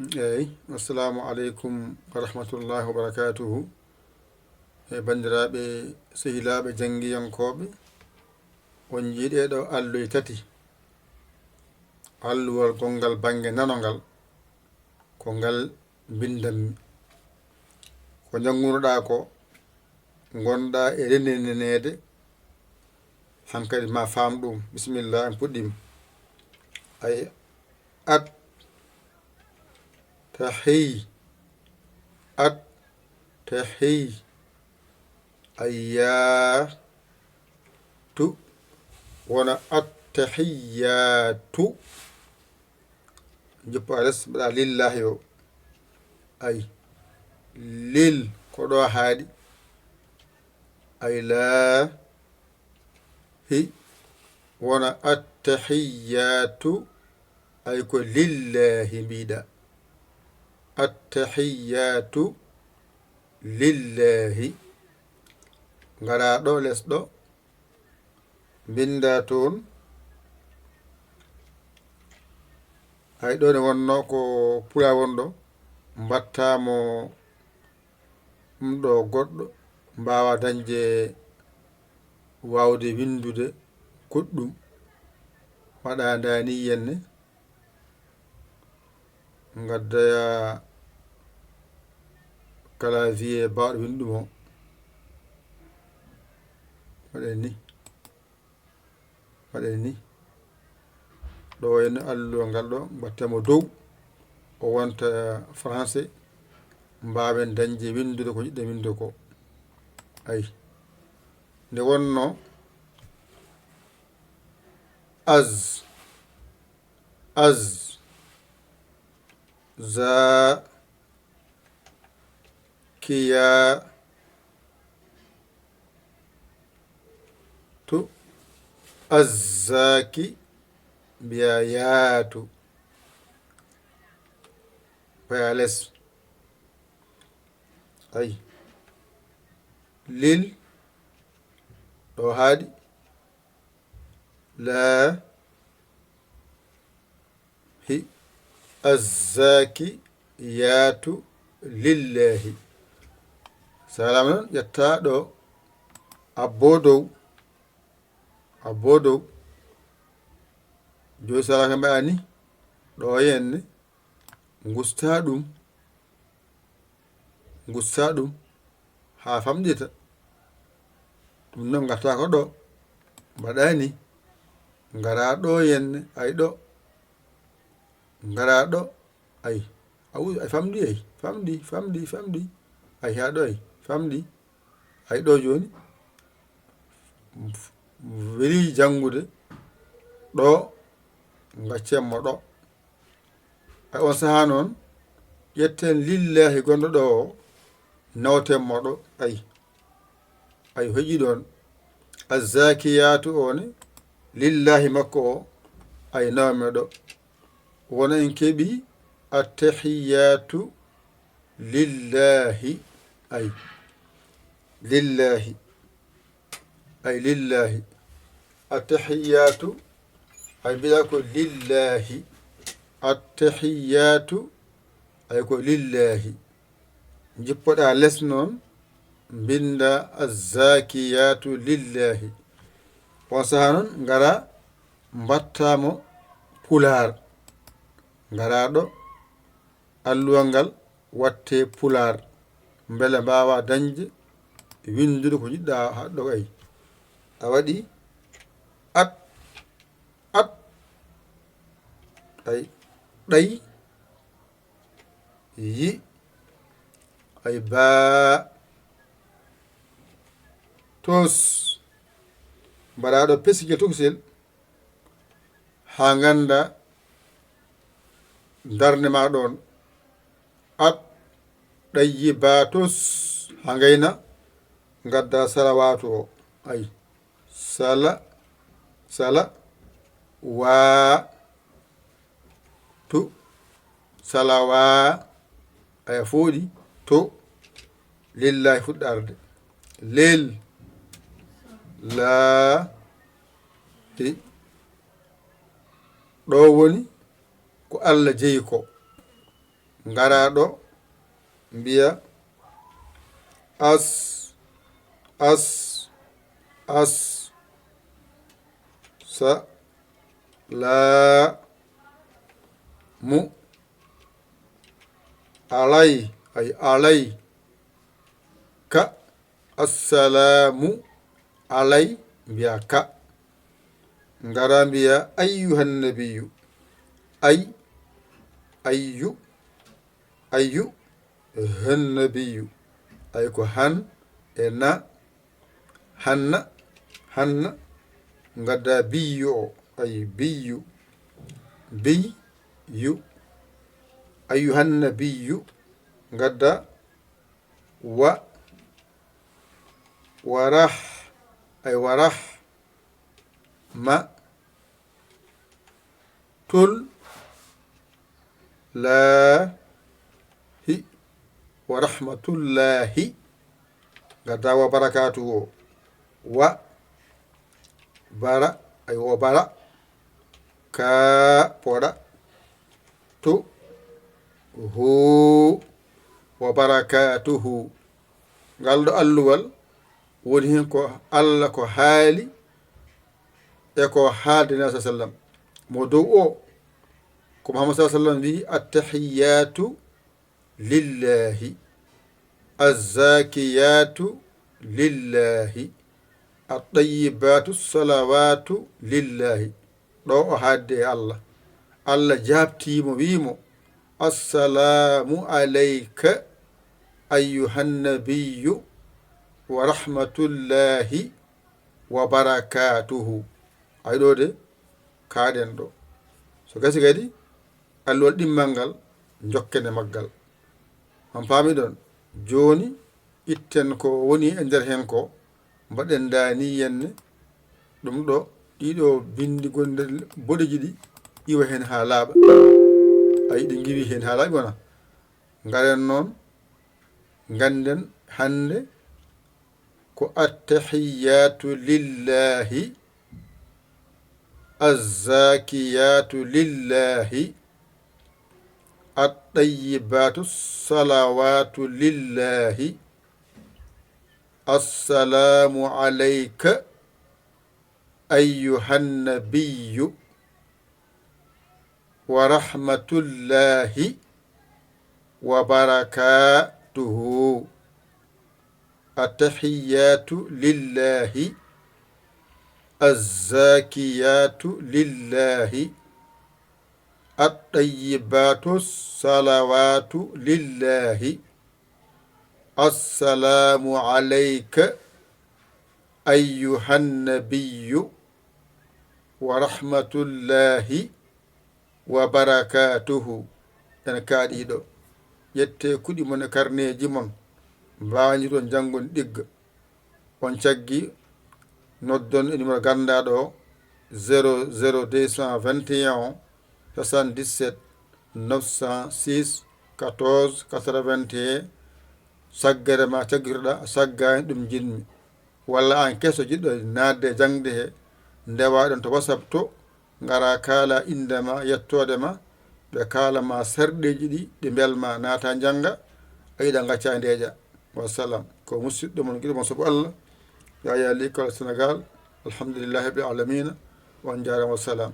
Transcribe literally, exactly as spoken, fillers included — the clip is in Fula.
Eyi, assalamu aleykum wa rahmatullahi wa barakatuhu. E banndiraaɓe, sehilaaɓe, janngiyankooɓe, on njii ɗee ɗoo alluye tati. Alluwal gonngal bannge nano ngal, ko ngal mbinndanmi. Ko njanngunoɗaa ko, ngonɗaa e renndinneede, hankadi ma faam ɗum. Bisimilla, en puɗɗiima. Ay, at, tahiy, at, tahiy, ayyaa, tu, wona at, tahiyyaa, tu. Jippo a les, mbaɗa lillahi o. Ay. Lil, ko ɗo haaɗi. Ay laa. Hi. Wona attahiyyatu. Ay ko lillahi mbiɗa. Attahiyyatu lillahi. Ngara ɗo les ɗo. Mbinnda toon. Hay ɗo ne wonno ko pula wonɗo, mbatta mo ɗum ɗo goɗɗo, mbaawa dañde waawde winndude goɗɗum. Waɗa ndani yenne. Ngaddoya clavier baawɗo winndum o. Waɗen ni. Waɗen ni. Ɗo wayno alluwa ngal ɗo, mbatten mo dow. O wonta français. Mbaawen dañde winndude ko jiɗɗen winndude ko. Ay. Nde wonno az. Az. Za. Kiya. Tu. Azzaki. Mbiya yaatu. Paya les. Ay. Lil. Ɗo haaɗi. Laa. Hi. Azzaaki yaatu lillahi. Salaam noon ƴetta ɗo. Abbo dow. Abbo dow. Joyi salaaka mbaɗa ni. Ɗo henne. Ngusta ɗum. Ngusta ɗum haa famɗita. Ɗum noon ngarta ko ɗo. Mbaɗa ni. Ngara ɗo yenne. Ay ɗo. Ngara ɗo. Ay. A u-, ay famɗi ay. Famɗi, famɗi, famɗi. Ay haa ɗo ay. Famɗi. Ay ɗo jooni. Weli janngude. Ɗo. Ngaccen mo ɗo. Ay on sahaa noon, ƴetten lillahi gonɗo ɗo o, nawten mo ɗo, ay. Ay hoƴi ɗoon. Azzakiyaatu o ne, lillahi makko o, ay nawme ɗo. Wona en keɓi attahiyaatu lillahi, ay. Lillahi. Ay lillahi. Attahiyaatu. Ay mbiɗa ko lillahi. Attahiyaatu. Ay ko lillahi. Njippoɗa les noon. Mbinnda azzakiyaatu lillahi. On sahaa noon ngara mbatta mo pulaar. Ngara ɗo. Alluwal ngal watte pulaar, mbele mbaawa dañde winndude ko njiɗɗa haɗɗo ay. A waɗi at, at, ay, ɗay, yi, ay, baa, tos, mbaɗa ɗo pesigel tokosel. Haa ngannda darnde ma ɗoon. At ɗayyibatus. Haa ngayna ngadda salawaatu o. Ay. Sala, sala, waa, tu, salawaa. Aya fooɗi to lillahi fuɗɗarde. Lel, laa, hi. Ɗo woni ko Allah jeyi ko. Ngara ɗo, mbiya: "As, as, as, sa, la, mu, alay," ay alay, ka, assalamu alay, mbiya ka. Ngara mbiya: "Ayyuhan nabiyyu." Ay, ayyu, ayyu, han nabiyyu. Ay ko han e na, hanna, hanna. Ngadda biyyu o, ay biyyu, biyyu. Ayyuhan nabiyyu. Ngadda wa, warah, ay warah, ma, tul, la, hi, wa rahmatullahi. Ngadda wa barakatuhu o. Wa, bara, ay wo bara. Ka, poɗa. Tu, hu, wa barakatuhu. Ngal ɗo alluwal woni hen ko Allah ko haali e ko haalde Nabi sallam. Mo dow o, ko Muhammad sallam wi'i: "Attahiyatu lillahi, azzakiyatu lillahi, attayyibatu salawatu lillahi." Ɗo o haadde e Allah. Allah jaabtiimo, wi'i mo: "Assalamu alayka ayyuhan nabiyyu wa rahmatullahi wa barakatuhu." Ay ɗo de, kaaɗen ɗo. So gasi kadi, alluwal ɗimmal ngal, jokken e maggal. On paami ɗon? Jooni, itten ko woni e nder heen ko, mbaɗen ndaa ni yenne, ɗum ɗo, ɗiɗo binndi gonɗe boɗeji ɗi, iwa heen haa laaɓa. Ay, ɗi ngiwi heen haa laaɓi wona. Ngaren noon, ngannden hannde ko: "Attahiyatu lillahi, azzakiyatu lillahi, attayyibatu salawatu lillahi, assalamu alayka ayyuhan nabiyyu wa rahmatullahi wa barakatuhu. Attahiyatu lillahi, azzakiyatu lillahi, attayyibatu salawatu lillahi. Assalamu alayka ayyuhan nabiyyu wa rahmatullahi wa barakatuhu." En kaaɗiiɗo, ƴette kuɗi mon e karneeji mon, mbaawniron janngon ɗigga. On caggi, noddon e numéro ganndaɗo o, zéro zéro deux cent vingt et un, soixante-dix-sept, neuf cent six, quatorze, quatre-vingt et un. Saggere ma caggitoɗa, saggaani ɗum jinmi. Walla aan keso jiɗɗo naatde e jaŋde he, ndewaɗon to WhatsApp to, ngara kaala innde ma, yettoode ma, ɓe kaala ma sarɗeeji ɗi, ɗi mbel ma naata njannga, a yiɗa ngacca ndeeƴa. Wassalam. Ko musiɗɗo mon, giɗo mon sabu Allah, Yaya Likol Sénégal. Alhamdulillahi rabbil alamina. On njaaraama, wassalam.